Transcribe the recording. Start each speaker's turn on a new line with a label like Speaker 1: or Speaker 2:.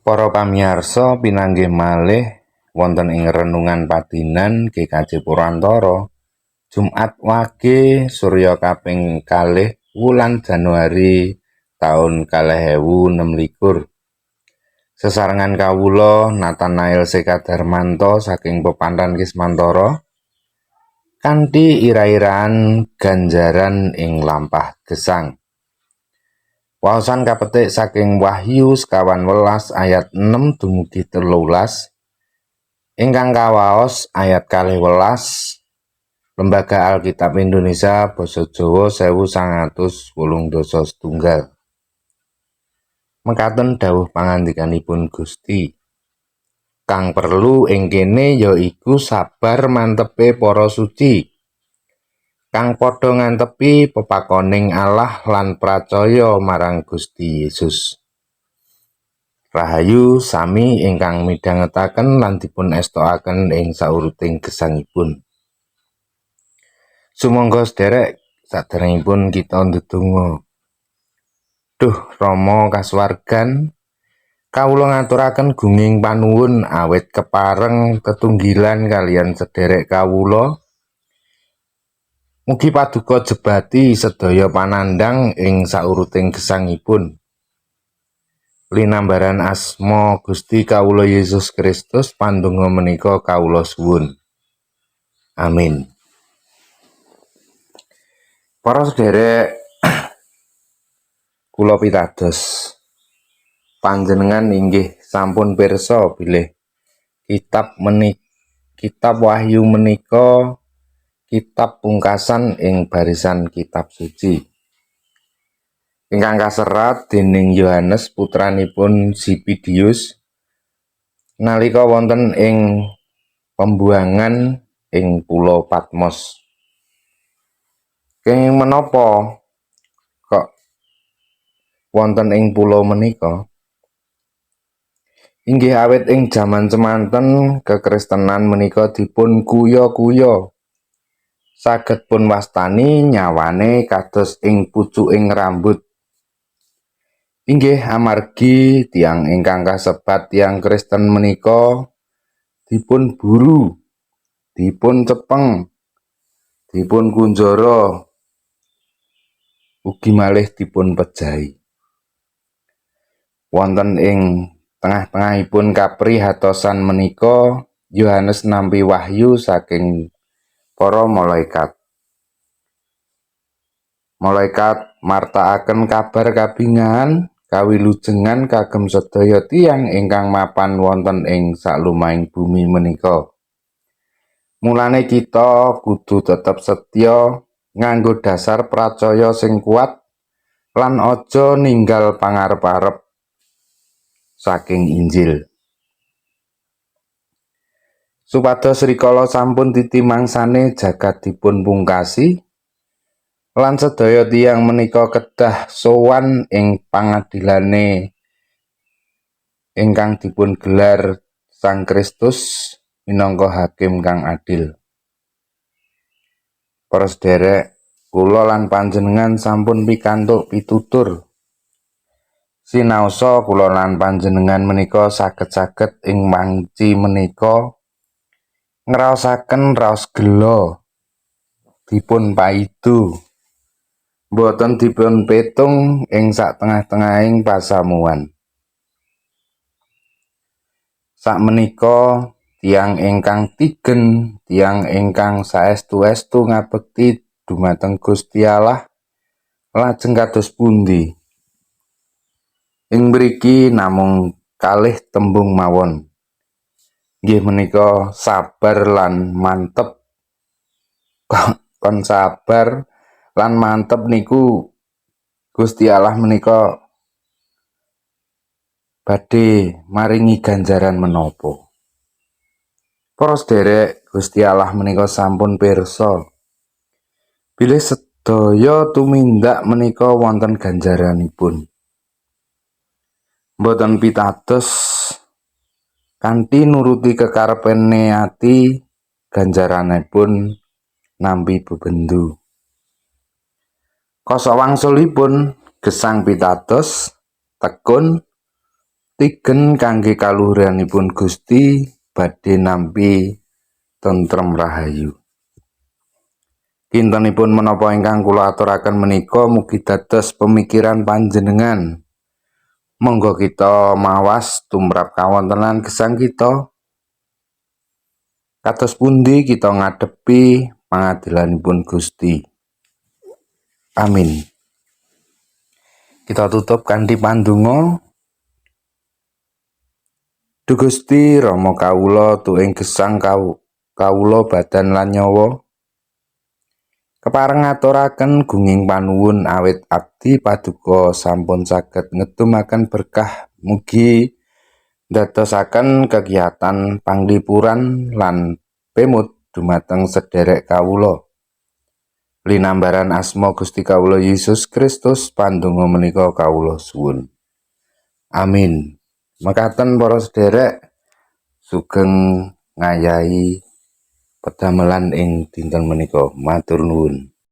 Speaker 1: Para pamirsa, pinanggih malih wonten ing renungan padinan GKJ Purwantara, Jumat Wage Surya kaping 2 wulan Januari taun 2026. Sesarengan kawula Nathanael Seka Darmanto saking Pepantan Kismantara kanthi ira-iraan ganjaran ing lampah gesang. Waosan kapetik saking Wahyu 19 ayat 6 dumugi 13 ingkang kawaos ayat 12, Lembaga Alkitab Indonesia Basa Jawa 1981. Mekaten dawuh pangandikanipun Gusti. Kang perlu ing kene ya iku sabar mantepe para suci kang padha ngantepi pepakoning Allah lan pracaya marang Gusti Yesus. Rahayu sami ingkang midhangetaken lan dipun estokaken ing sauruting gesangipun. Sumangga sederek, saderengipun kita ndedonga. Duh Rama kasuwargan, kawula ngaturaken gunging panuwun awit kepareng tetunggilan kaliyan sederek kawula. Mugi paduka jebati sedaya panandhang ing sauruting gesangipun. Linambaran asma Gusti kawula Yesus Kristus pandonga menika kawula suwun. Amin. Para sederek, kula pitados, panjenengan inggih sampun pirsa bilih kitab Wahyu menika kitab pungkasan ing barisan kitab suci ingkang kaserat dening Yohanes, putranipun Zebedeus, nalika wonten ing pembuangan ing Pulo Patmos. Kenging menapa kok wonten ing pulo menika? Inggih awit ing jaman semanten kekristenan menika dipun kuya-kuya. Saged pun wastani nyawane kados ing pucuking rambut. Inggih amargi tiyang ingkang kasebat tiyang Kristen menika dipun buru, dipun cepeng, dipun kunjara, ugi malih dipun pejahi. Wonten ing tengah-tengahipun kaprihatosan menika Yohanes nampi wahyu saking para malaikat. Malaikat martakaken kabar kabingahan kawilujengan kagem sedaya tiyang ingkang mapan wonten ing salumahing bumi menika. Mulane kita kudu tetep setya nganggo dasar pracaya sing kuat lan aja ninggal pangarep-arep saking Injil. Supados rikala sampun titi mangsane jagat dipun pungkasi lan sedaya tiyang menika kedah sowan ing pangadilane ingkang dipun gelar Sang Kristus minangka hakim kang adil. Para sederek, kula lan panjenengan sampun pikantuk pitutur. Sinaosa kula lan panjenengan menika saged-saged ing wanci menika ngraosaken raos gela, dipun paidu, boten dipun petung ing satengah-tengahing pasamuan. Sakmenika tiyang ingkang tigen, tiyang ingkang saestu-estu ngabekti dumateng Gusti Allah lajeng kados pundi? Ing mriki namung kalih tembung mawon. Inggih menika sabar lan mantep. Kon sabar lan mantep niku Gusti Allah menika badhe maringi ganjaran menapa? Para sederek, Gusti Allah menika sampun pirsa bilih sedaya tumindak menika wonten ganjaranipun. Boten pitados kanthi nuruti kekarepane ati, ganjaranipun nampi bebendu. Kosok wangsulipun gesang pitados tekun. Tigen kangge kaluhuranipun Gusti badhe nampi tentrem rahayu. Kintenipun menapa ingkang kula aturaken menika mugi dados pemikiran panjenengan. Monggo kita mawas tumrap kawontenan gesang kita. Kados pundi kita ngadepi pangadilanipun Gusti. Amin. Kita tutup kanthi pandonga. Duh Gusti Rama kawula tuwin gesang kawula badan lan nyawa. Kepareng ngaturaken gunging panuwun awit abdi paduka sampun saged ngedumaken berkah, mugi ndadosaken kegiatan panglipuran lan pemut dumateng sederek kawula. Linambaran asma Gusti kawula Yesus Kristus pandonga menika kawula suwun. Amin. Mekaten, para sederek, sugeng ngayahi pedamelan ing dinten menika. Matur nuwun.